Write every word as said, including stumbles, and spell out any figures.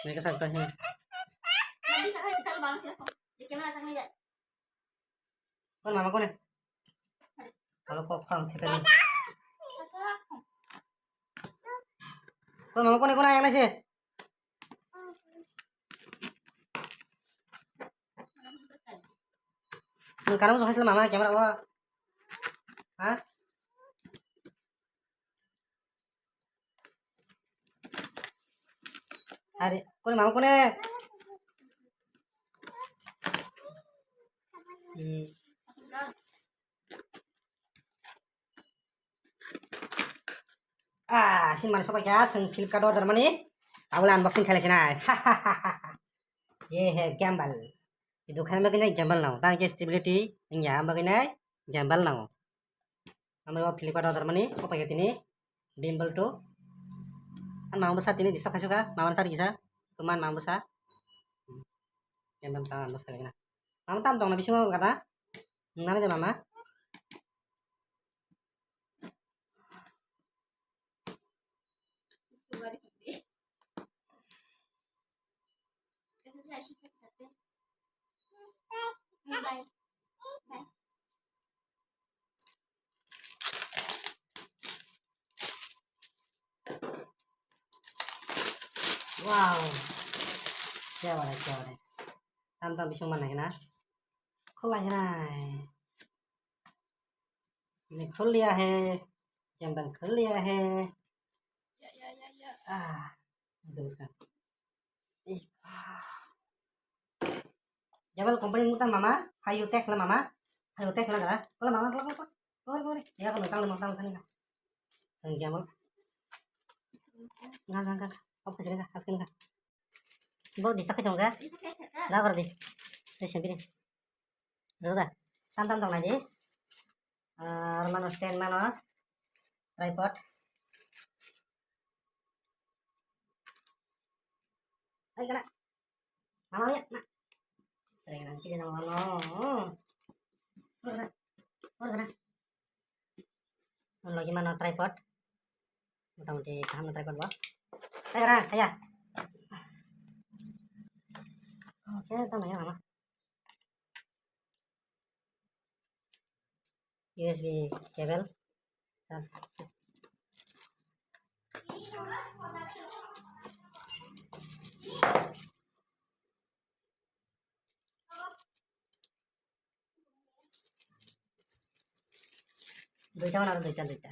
Nai ka sak ta he. Kon mama kone? Kalau kok kang thepe. Kon mama kone kone yang nasi? Nung karang so hasil mama camera wa. Ha? Are, kone mama kone? Hmm. Ah, sin mani sopai kha, seng Flipkart order mani. Abole unboxing khailai sinai. Ye he gamble. Idu khaina bagwi nai gamble nao. Tang ke stability, ingya bagwi nai gamble nao. Amo Flipkart order mani, sopai kha tini. Bimble two. An mama bwsa tini disturb khaisukha, mama sar kisa. Kuman mama bwsa. Gamble tang unbox khailai na. Mama tam tong na bisingo gada. Nana de mama. Wow. Kya baat hai, kya baat hai. Tam tam bising mana kena? Khulai sinai. Ini khul liya hai. Yang bang khul liya hai. Ah, itu bukan. Ih, ah. Jabal company muta mama, hayu tek la mama, hayu tek la gara. Kola mama, kola, kola, kola, kola, kola. Ya, kola, tang, tang, tang, tang. Sang Jabal. Nga, nga, nga. Apa sih nga? Askan nga. Bo di takai dong ga. Ga kor di. Di sempiri. Joda. Tam tam dong lagi. Ah, mano stand mano. Tripod. Ay, kana. Mama ya, na. Sering nanti kita mano. Mana? Mana? Logi mano tripod. Motamoti kaham no tripod bo. Kaya ra, kaya. Oke, tama ya mama. U S B cable. Charge. Duita mana duita duita.